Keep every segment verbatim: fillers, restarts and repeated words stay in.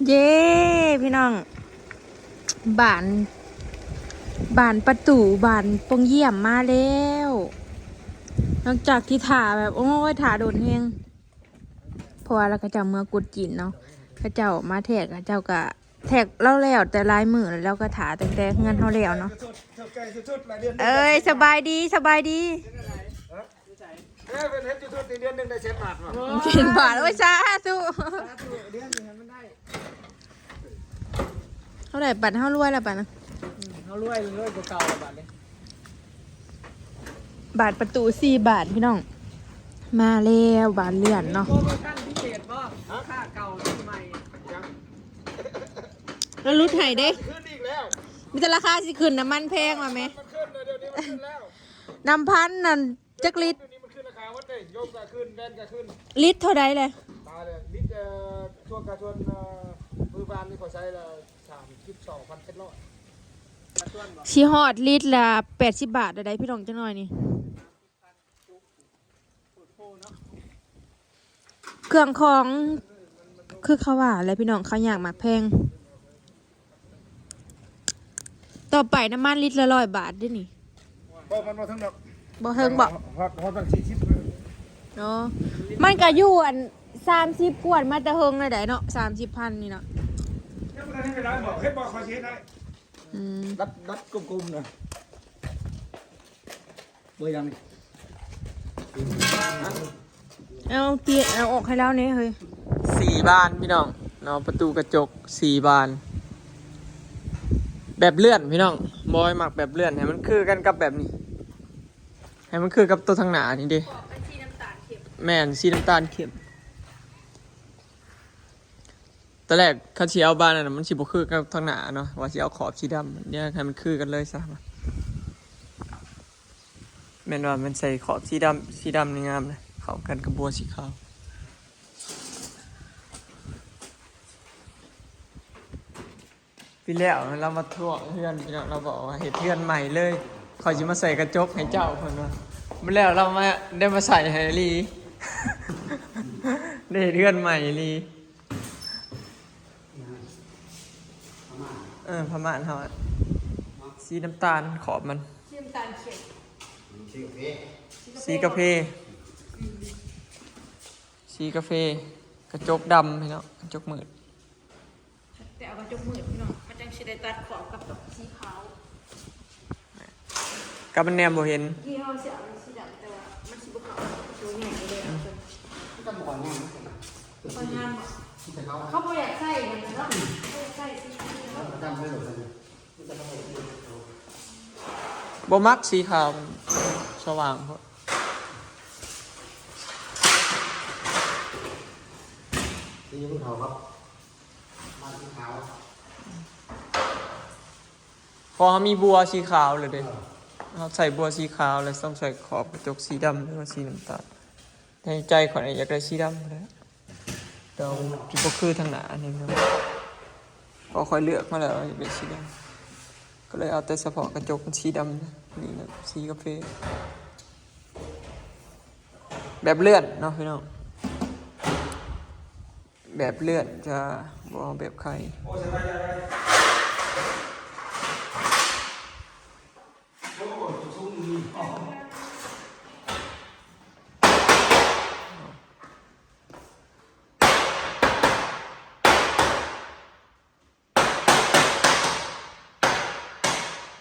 เย้ พี่น้อง บาน บานประตู บานปงเยี่ยมมาแล้ว หลังจากที่ถ่าแบบ โอ้ย ถ่าโดนแฮง เพราะว่าแล้วเขาเจ้าเมือกุดจีนเนาะ เขาเจ้ามาแทก เขาเจ้าก็แทกเล่าแล้วแต่หลายมื้อแล้ว ก็ถ่าตั้งแต่เฮือนเฮาแล้วเนาะ เอ้ย สบายดี สบายดี เอ้ย เป็นเฮ็ดยูทูบนี่เดือนหนึ่งได้เจ็ดบาทว่ะ เจ็ดบาท โอ้ย สาธุ เท่าไหร่บัตรเฮารวยแล้วบัดนะ เฮารวย รวยกว่าเก่าแล้วบัดนี้ บาทประตูสี่บาทพี่น้อง มาแล้วบาทเลื่อนเนาะ โปรโมชั่นพิเศษบ่ ค่าเก่าซื้อใหม่ แล้วลดให้เด้ ขึ้นอีกแล้ว มีแต่ราคาสิขึ้น น้ำมันแพงว่ะแม่ มันขึ้นเลย เดี๋ยวนี้มันขึ้นแล้ว น้ำพันนั่นจักลิตร เดี๋ยวนี้มันขึ้นราคาวัดเลย โยมก็ขึ้น แบรนด์ก็ขึ้น ลิตรเท่าใดเลย มาเลย ลิตร เอ่อ ช่วงกาชวน เอ่อ มือวานนี่ขอใช้ละ สามสิบสองพันเจ็ดร้อย สิฮอดลิตรละแปดสิบบาทได้พี่น้องจังหน่อยนี่ เครื่องของ คือเขาว่าอะไรพี่น้อง เขาอยากหมากแพง ต่อไปน้ำมันลิตรละร้อยบาทเด้นี่ บ่ มันบ่ถึงดอก บ่เทิงบ่ ฮอด ฮอดตั้งสี่สิบ เนาะ มันก็อยู่อันสามสิบกว่ามาแต่เทิงเลยได้เนาะ สามสิบพันนี่เนาะ ยังบ่ทันได้ไปล้างบ่ เฮ็ดบ่ ขอสิเฮ็ดให้ อืม ดัด ดัดกลมๆนะ เบอร์ยังนี่ เอาเตียเอาออกให้แล้วเนี่ยเฮ้ย สี่บานพี่น้องเนาะ ประตูกระจกสี่บาน แบบเลื่อนพี่น้อง บอยมักแบบเลื่อน ให้มันคือกันกับแบบนี้ ให้มันคือกับตัวทางหน้านี่เด้ ขอบเป็นสีน้ำตาลเข้ม แม่น สีน้ำตาลเข้ม ตอนแรกคันสิเอาบานนั้นน่ะ มันสิบ่คือกับทางหน้าเนาะ ว่าสิเอาขอบสีดำ เดี๋ยวให้มันคือกันเลยซะ แม่นว่ามันใส่ขอบสีดำ สีดำนี่งามนะ เข้ากันกับบัวสีขาว ปีแล้วเรามาทวงเฮือนพี่น้อง เราบอกว่าเฮ็ดเฮือนใหม่เลย ข้อยสิมาใส่กระจกให้เจ้าเพิ่นว่า มื้อแล้วเรามา ได้มาใส่ให้อีหลี ได้เฮ็ดเฮือนใหม่อีหลี เออ ผ้าม่านเฮาอะ สีน้ำตาลขอบมัน สีน้ำตาลเข้ม สีกาแฟ สีกาแฟ กระจกดำพี่น้อง กระจกมืด แต่เอากระจกมืดพี่น้อง มันจังสิได้ตัดขอบกับดอกสีขาว กับมันแนมบ่เห็น ที่เฮาสิเอาสีดำ แต่ว่ามันสิบ่เข้า ตัวใหญ่เลยเอาตัว มันก็บ่ค่อยงาม ค่อยงามบ่ ที่แต่เขา เขาบ่อยากใส่กันเนาะ บ่อยากใส่สีนี้เนาะ ดำเลยเหรอ บ่มักสีขาว มันสว่างโพด สีนี้มันขาวครับ มาสีขาว เพราะเขามีบัวสีขาวเลยเด้ เออ เขาใส่บัวสีขาวแล้วต้องใส่ขอบกระจกสีดำหรือว่าสีน้ำตาล ในใจข้อยนี่อยากได้สีดำเลย แต่ว่ามันสิบ่คือทางหน้าอันนี้เนาะ พอข้อยเลือกมาแล้วอยากได้สีดำ ก็เลยเอาแต่เฉพาะกระจกมันสีดำนะ นี่นะ สีกาแฟ แบบเลื่อนเนาะพี่น้อง แบบเลื่อนจ้า บ่เอาแบบไข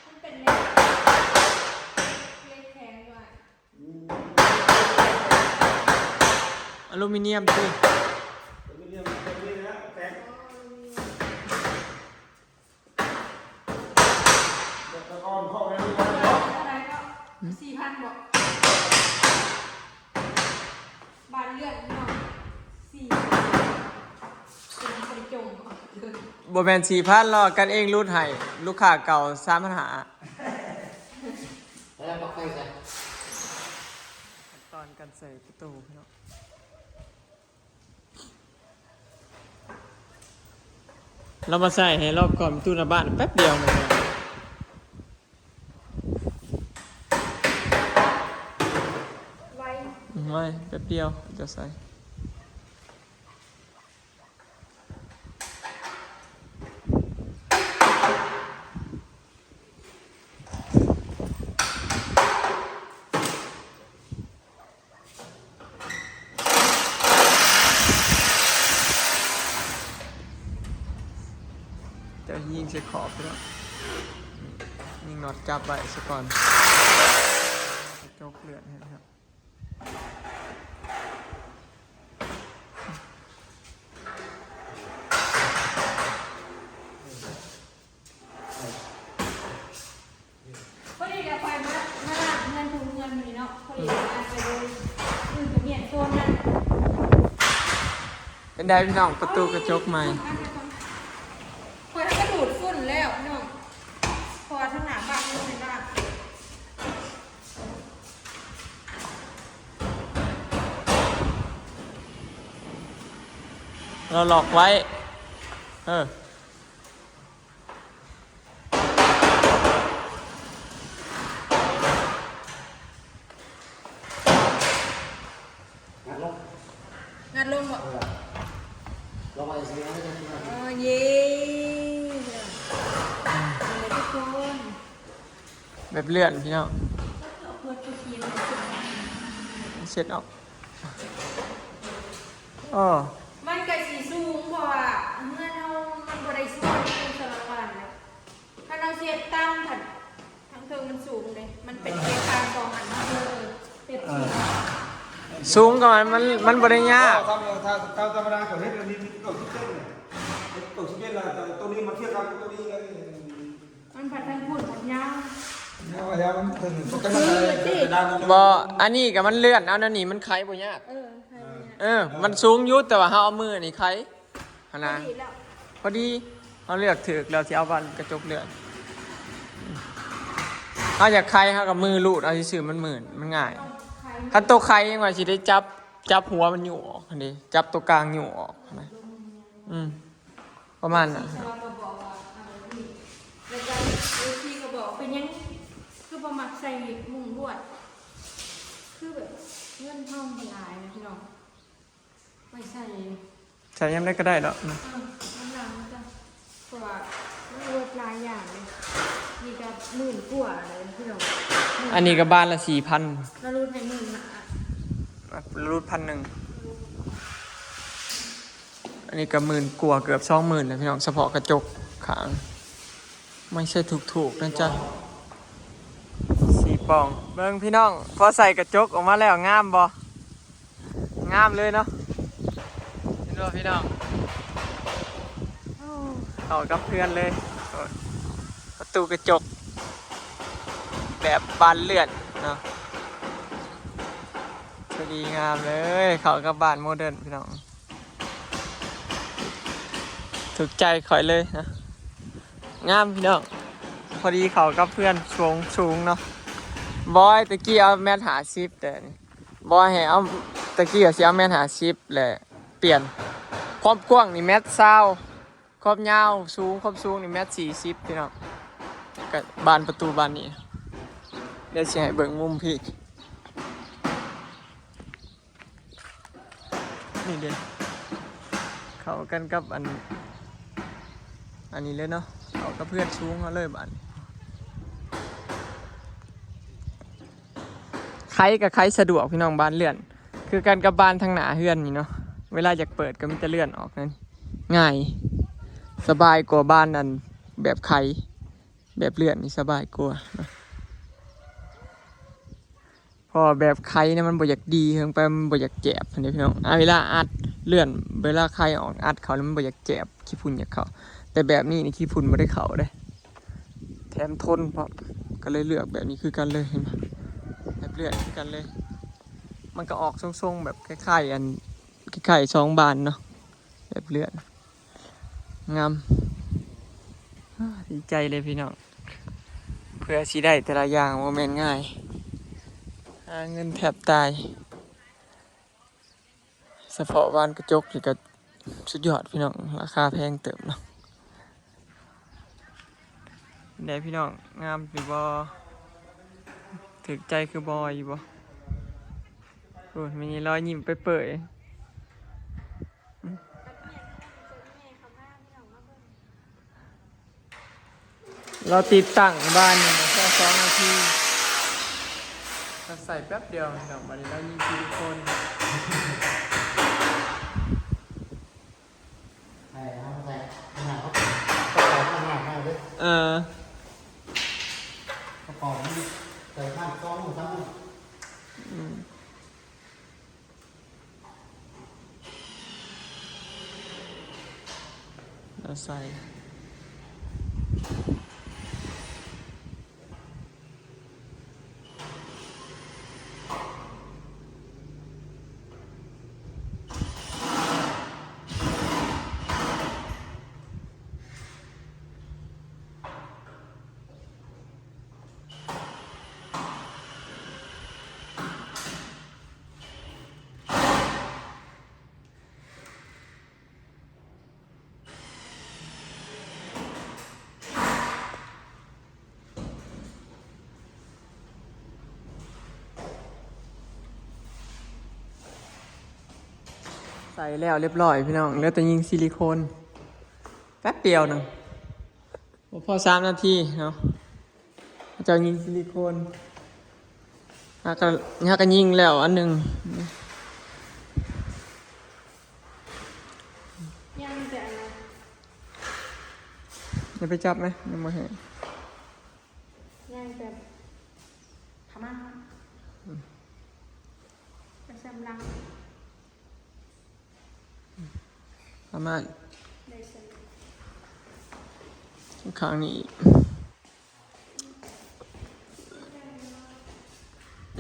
มันเป็นเหล็ก เหล็กแข็งด้วย อลูมิเนียมสิ เท่าไหร่ก็ สี่พัน บ่ บานเลื่อนเนาะ สี่ เป็นคนจง บ่แม่นสี่พันหรอก กันเองรูดให้ ลูกค้าเก่า สามพันห้า แล้วปลั๊กไฟใส่ ขั้นตอนการใส่ประตูเนาะ เรามาใส่ให้รอบก่อน ประตูหน้าบ้านแป๊บเดียวมัน ไว้ ไว้แป๊บเดียวจะใส่ เช็คขอบไปแล้ว ยิงน็อตจับไว้ซะก่อน จกเลื่อนให้ครับ พอดีเดี๋ยวคอยมามาล้างเงินทุกเงินนี่เนาะพอดีมาไปดูอื่นกับเมียนโซนนั่น เป็นได้พี่น้อง ประตูกระจกใหม่ คอยก็ดูดฝุ่นแล้วพี่น้องพอทั้งหนาบ้านทั้งในบ้าน เราล็อกไว้ เออ งัดลง งัดลงบ่ เออลงมาอีกทีนะไม่ใช่ที่นั่น เออเย้นี่แหละทุกคน แบบเลื่อนพี่น้อง เพื่อนไปกิน เช็ดออกอ๋อ มันก็สิสูงเพราะว่าเฮือนเฮามันบ่ได้สูงเป็นสารวัตรนะถ้าเราเสียบต่ำผัดทางเทิงมันสูงเลยมันเป็นเกียร์คาสองอันเนาะเออเป๊ปซี่ สูงกว่ามันมันมันบ่ได้ยาก ตามตามตามธรรมดาเขาเฮ็ดอันนี้เก้าสิบเซนเนี่ยเก้าสิบเซนแล้วแต่ตัวนี้มาเทียบกับตัวนี้แล้วนี่ มันผัดทางพูดผัดยาว เนี่ยว่าแล้วมันถึงมันก็ คือสิ บ่อันนี้ก็มันเลื่อนเอานั่นนี่มันไขบ่ยาก เออใช่เนี่ย เออ มันสูงอยู่แต่ว่าเฮาเอามือนี่ไขหั่นนะ ดีแล้ว พอดีเฮาเลือกถืกแล้วสิเอาบานกระจกเลื่อนเฮาอยากไขเฮากับมือลูดเอาซื่อๆมันหมื่นมันง่าย ต้องใคร คันโตไขยังว่าสิได้จับจับหัวมันอยู่ออกหั่นเด้จับตัวกลางอยู่ออกหั่นนะอืมประมาณนั้น สวัสดิ์ก็บอกว่าเอาแบบนี้แล้วก็เอฟซีก็บอกเป็นยังคือประมักใส่มุงลวด คือแบบเงินทองมันหลายนะพี่น้องไม่ใส่ ใส่ยังได้ก็ได้ดอกนะ เออมันหลังจ้ะเพราะว่ามันลดหลายอย่างเลยนี่ก็หมื่นกว่าเลยพี่น้อง อันนี้ก็บานละสี่พัน แล้วลดให้หมื่นละ รูดพันหนึ่งอันนี้ก็หมื่นกว่าเกือบสองหมื่นนะพี่น้องเฉพาะกระจกข้างไม่ใช่ถูกๆนะจ๊ะสี่ปองเบิ่งพี่น้องพอใส่กระจกออกมาแล้วงามบ่งามเลยเนาะเห็นบ่พี่น้องเข้ากับเพื่อนเลยประตูกระจก แบบบานเลื่อนเนาะพอดีงามเลยเข้ากับบ้านโมเดิร์นพี่น้องถูกใจข่อยเลยนะงามพี่น้องพอดีเข้ากับเพื่อนสูงสูงเนาะบอยตะกี้เอาแมตรห้าสิบแต่นี่บอยให้เอาตะกี้ก็สิเอาแมตรห้าสิบแหละเปลี่ยนความกว้างนี่แมตรซาวความยาวสูงความสูงนี่แมตรสี่สิบพี่น้องกับบานประตูบานนี้เดี๋ยวสิให้เบิ่งมุมพี่ นี่เด้เข้ากันกับอัน อันนี้เลยเนาะเข้ากับเพื่อนสูงเขาเลยบานไขก็ไขสะดวกพี่น้องบานเลื่อน คือกันกับบานทางหน้าเฮือนนี่เนาะเวลาอยากเปิดก็มีแต่เลื่อนออกนั่นง่าย สบายกว่าบานอันแบบไขแบบเลื่อนนี่สบายกว่าเนาะ เพราะแบบไขเนี่ยมันบ่อยากดีเฮิงไปมันบ่อยากแจบหั้นเด้พี่น้องอ่าเวลาอัดเลื่อนเวลาไขออกอัดเข้าแล้วมันบ่อยากแจบขี้ฝุ่นอยากเข้าแต่แบบนี้นี่ขี้ฝุ่นบ่ได้เข้าเด้แถมทนพร้อมก็เลยเลือกแบบนี้คือกันเลยเห็นบ่แบบเลื่อนคือกันเลย มันก็ออกทรงๆแบบคล้ายๆอันคล้ายๆสองบานเนาะแบบเลื่อนงามอ้าดีใจเลยพี่น้อง เพื่อสิได้แต่ละอย่างบ่แม่นง่าย หาเงินแทบตาย เฉพาะบานกระจกนี่ก็สุดยอดพี่น้อง ราคาแพงเติบเนาะ ได้พี่น้อง งามอยู่บ่ ถูกใจคือบ่อยู่บ่ โอ้ย มีรอยยิ้มเปื่อยๆ เราติดตั้งบ้านนี่แค่สองนาทีเราใส่แป๊บเดียวพี่น้องวันนี้เรายิงซิลิโคน ใส่เอาใส่ขนาดเขาใส่ขนาดเขา อืม แล้วใส่ ใส่แล้วเรียบร้อยพี่น้อง เหลือแต่ยิงซิลิโคน แป๊บเดียวหนึ่ง บ่พอสามนาทีเนาะ เจ้ายิงซิลิโคน หากะหากะยิงแล้วอันหนึ่ง ยังแต่อันนั้น อย่าไปจับไหม ยังบ่แห้ง ยังแต่พม่า ไปแซมลัง ประมาณ ได้แซมลัง ข้างนี้อีก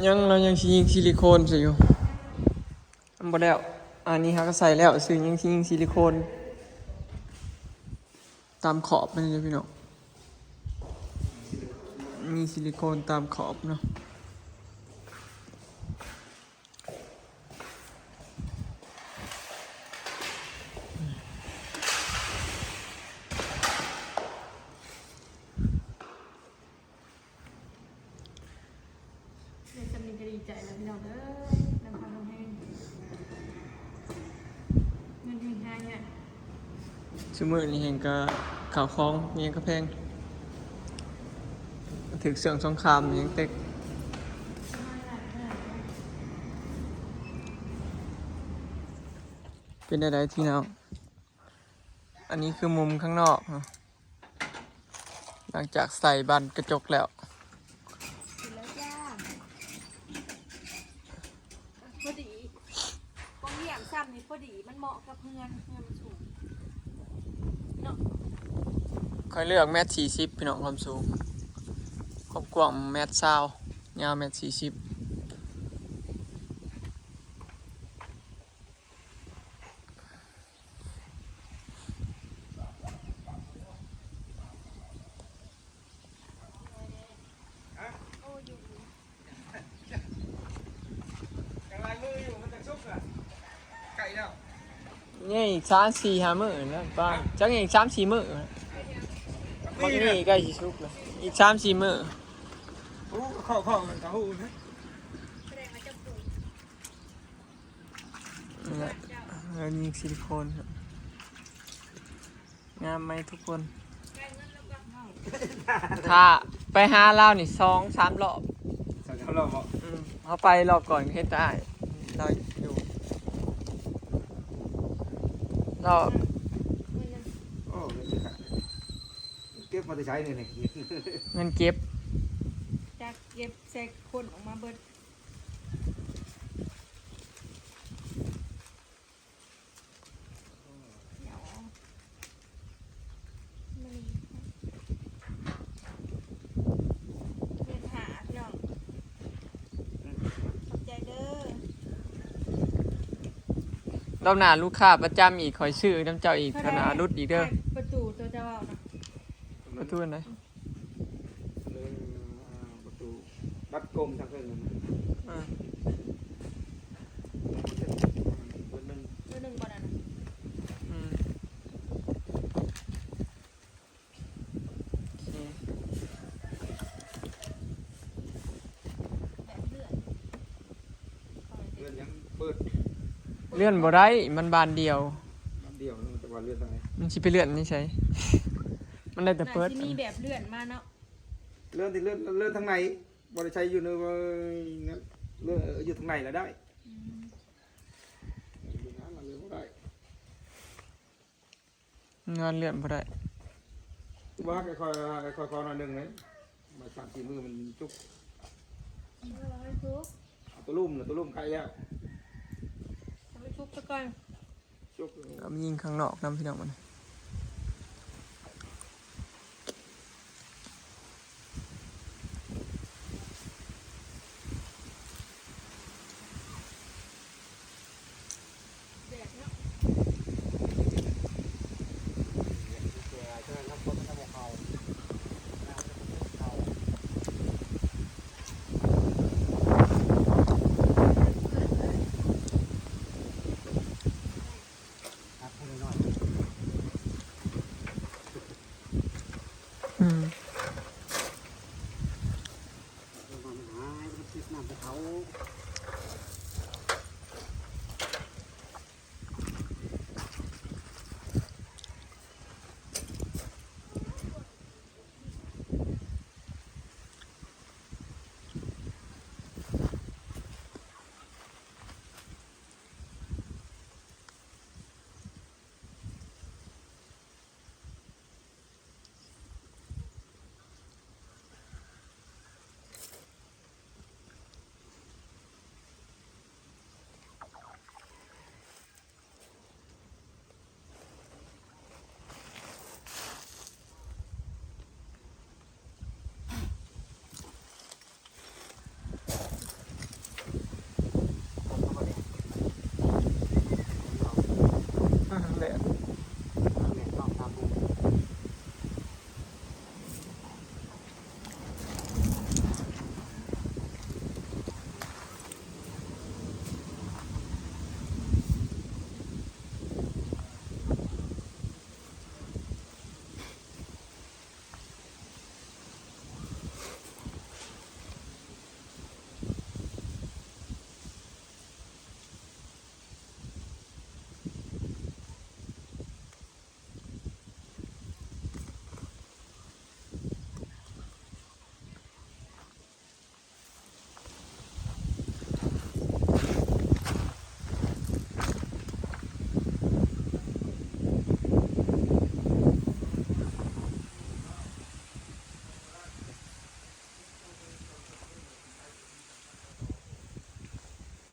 ยัง เรายังสิยิงซิลิโคนใส่อยู่ มันบ่แล้ว อันนี้เฮาก็ใส่แล้ว ซึ่งยังสิยิงซิลิโคน ตามขอบมันเลยพี่น้อง มีซิลิโคนตามขอบเนาะ เดี๋ยวจำนี้ก็ดีใจแล้วพี่น้องเอ้ย นำพาน้องแห้ง เงินแห้งหายาก ซุมื้อนี้แฮงก็ข้าวของอิหยังก็แพง ถืกเสื่องสงครามอิหยังเต็ก เป็นได้ไดพี่น้อง อันนี้คือมุมข้างนอกเนาะ หลังจากใส่บานกระจกแล้ว เสร็จแล้วจ้า พอดี กองเยี่ยมซ้ำนี่พอดี มันเหมาะกับเฮือน เฮือนมันสูง เนาะ ค่อยเลือกแมตรสี่สิบ พี่น้อง ความสูง ความกว้างแมตรซาว ยาวแมตรสี่สิบ ยังไงอีกสามสี่ห้ามื้อนะป้า จักอีกสามสี่มื้อ มันนี่ใกล้สิสุกแล้ว อีกสามสี่มื้อ โอ้ เข้า เข้า เข้าหูนะ นี่แหละ เออ ยิงซิลิโคนครับ งามไหมทุกคน ถ้าไปหาลาวนี่สองสามรอบ สองสามรอบบ่ อืม เขาไปรอบก่อนเฮ็ดได้ เราอยู่ รอบ โอ้ เก็บมาแต่ใช้เนี่ย เงินเก็บ จากเก็บใส่คนออกมาเบิด เดี๋ยว มัน เดือนห้าพี่น้อง ขอบใจเด้อ รอบหน้าลูกค้าประจำอีก คอยซื้อน้ำเจ้าอีก เท่าใด ขนาดรุดอีกเด้อ ประตูตัวเจ้าเอานะ ประตูอันไหน เออ อ่า ประตู บัดกลมทางเพิ่นนะ อ่า เบอร์หนึ่ง เบอร์หนึ่งบ่นั่นน่ะ อืม โอเค แบบเลื่อน เลื่อนยังเปิด เลื่อนบ่ได้ มันบานเดียว บานเดียว มันจะว่าเลื่อนทางไหน มันสิไปเลื่อนนี่ไส มันได้แต่เปิด น่าสิมีแบบเลื่อนมาเนาะ เลื่อนที่เลื่อน เลื่อนทางไหน บ่ได้ใช้อยู่ใน เอ่อ เลื่อน เอ่อ อยู่ทางไหนละได้ อืม อยู่ทางนั้นเลยบ่ได้ งานเลื่อนบ่ได้ ว่าค่อยๆ ค่อยๆ หน่อยหนึ่งเลย มาสามสี่มื้อมันจุก เอาตัวลุ่มนะ ตัวลุ่มไกลแล้ว เอาไปชุบซะก่อน ชุบ เอามายิงข้างนอกนำพี่น้องมัน แดดเนาะ อืม มันหายมันติดน้ำไปเขา